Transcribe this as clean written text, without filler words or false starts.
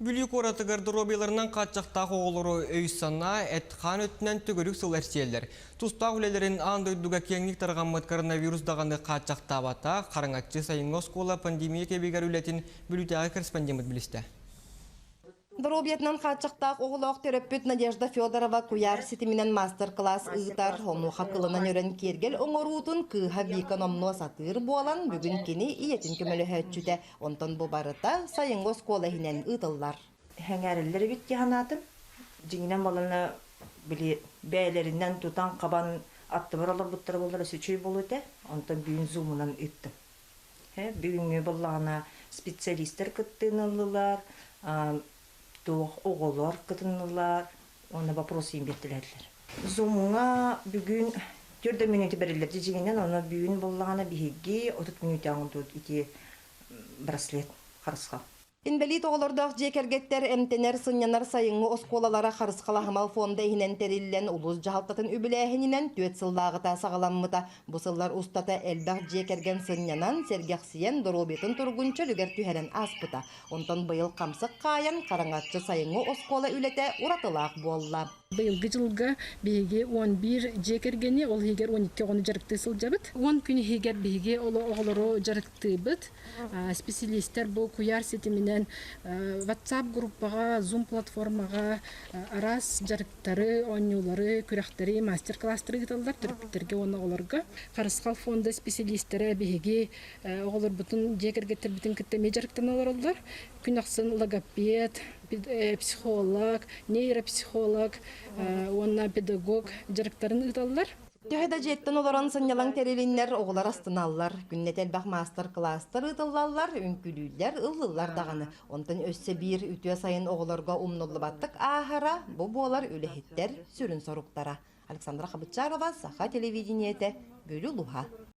Бүлүү куоратыгар доруобуйаларынан хааччахтаах оҕолору өй-санаа, эт-хаан өттүнэн төгүрүк сыл эрчийэллэр. Тустаах үлэлэрин аан дойдуга киэҥник тарҕаммыт коронавирус даҕаны хааччахтаабата, хараҥаччы сайыҥҥы оскуола пандемия кэмигэр үлэтин Бүлүүтээҕи корреспондеммыт билистэ. Доруобуйатынан хааччахтаах оҕолоох төрөппүт Надежда Федорова куйаар ситиминэн маастар-кылаас ыытар. Онуоха кылынан өрөн киэргэл оҥоруутун кыыһа Вика номнуо сатыыр буолан, бүгүн кини ийэтин көмөлөһөөччүтэ. Онтон бу барыта сайыҥҥы оскуола иһинэн ыытыллар. Сэҥээрэллэр эбит дии санаатым. Дьиҥинэн буоллаҕына, били бэйэлэринэн тутан-хабан аттыбар олорбуттара буоллар өссө үчүгэй буолуо этэ. Онтон бүгүн зумунан ыыттым. Бүгүҥҥү буоллаҕына специалистар кыттыыны ыллылар, туох оҕолор кытыннылар уонна вопрос иһин биэртилэр. Зумҥа бүгүн 4 мүнүүтэ бэриллэр дьиҥинэн, онно бүгүн буоллаҕына биһиги 30 мүнүүтэ оҥордубут ити браслет харысхал. Инбэлиит оҕолордоох дьиэ кэргэттэр эмтэнэр, сынньанар сайыҥҥы оскуолалара Харысхал аһымал фонда иһинэн тэриллэн улуус дьаһалтатын үбүлээһининэн түөрт сыллааҕыта саҕаламмыта. Бу сыллар устата элбэх дьиэ кэргэн сынньанан, сэргэхсийэн, доруобуйатын туругун чөлүгэр түһэрэн ааспыта. Онтон быйыл хамсык хаайан, хараҥаччы сайыҥҥы оскуола үлэтэ уратылаах буолла. Быйылгы дьылга биһиги 11 дьиэ кэргэни, ол иһигэр 12 оҕону дьарыктыы сылдьабыт. 10 күн иһигэр биһиги оҕолору дьарыктыыбыт. Специалистэр бу куйаар ситиминэн WhatsApp группаҕа, Zoom платформаҕа араас дьарыктары, оонньуулары, күрэхтэри, мастер-класстары ыыталлар төрөппүттэргэ уонна оҕолорго. Харысхал фонда специалистэрэ биһиги оҕолорбутун, дьиэ кэргэттэрбитин кытта эмиэ дьарыктана олороллор. Күн ахсын логопед, психолог, нейропсихолог уонна педагог дьарыктарын ыыталлар. Төһө да дьиэттэн олорон сынньалаҥ тэрилиннэр оҕолор астыналлар. Күннэтэ элбэх маастар-кылаастар ыытыллаллар, үҥкүүлүүллэр, ыллыыллар даҕаны. Онтон өссө биир үтүө сайын оҕолорго умнуллубаттык ааһара бу буолар үлэһиттэр сүрүн соруктара. Александра Хабычарова, Саха телевидениетэ, Бүлүү улууһа.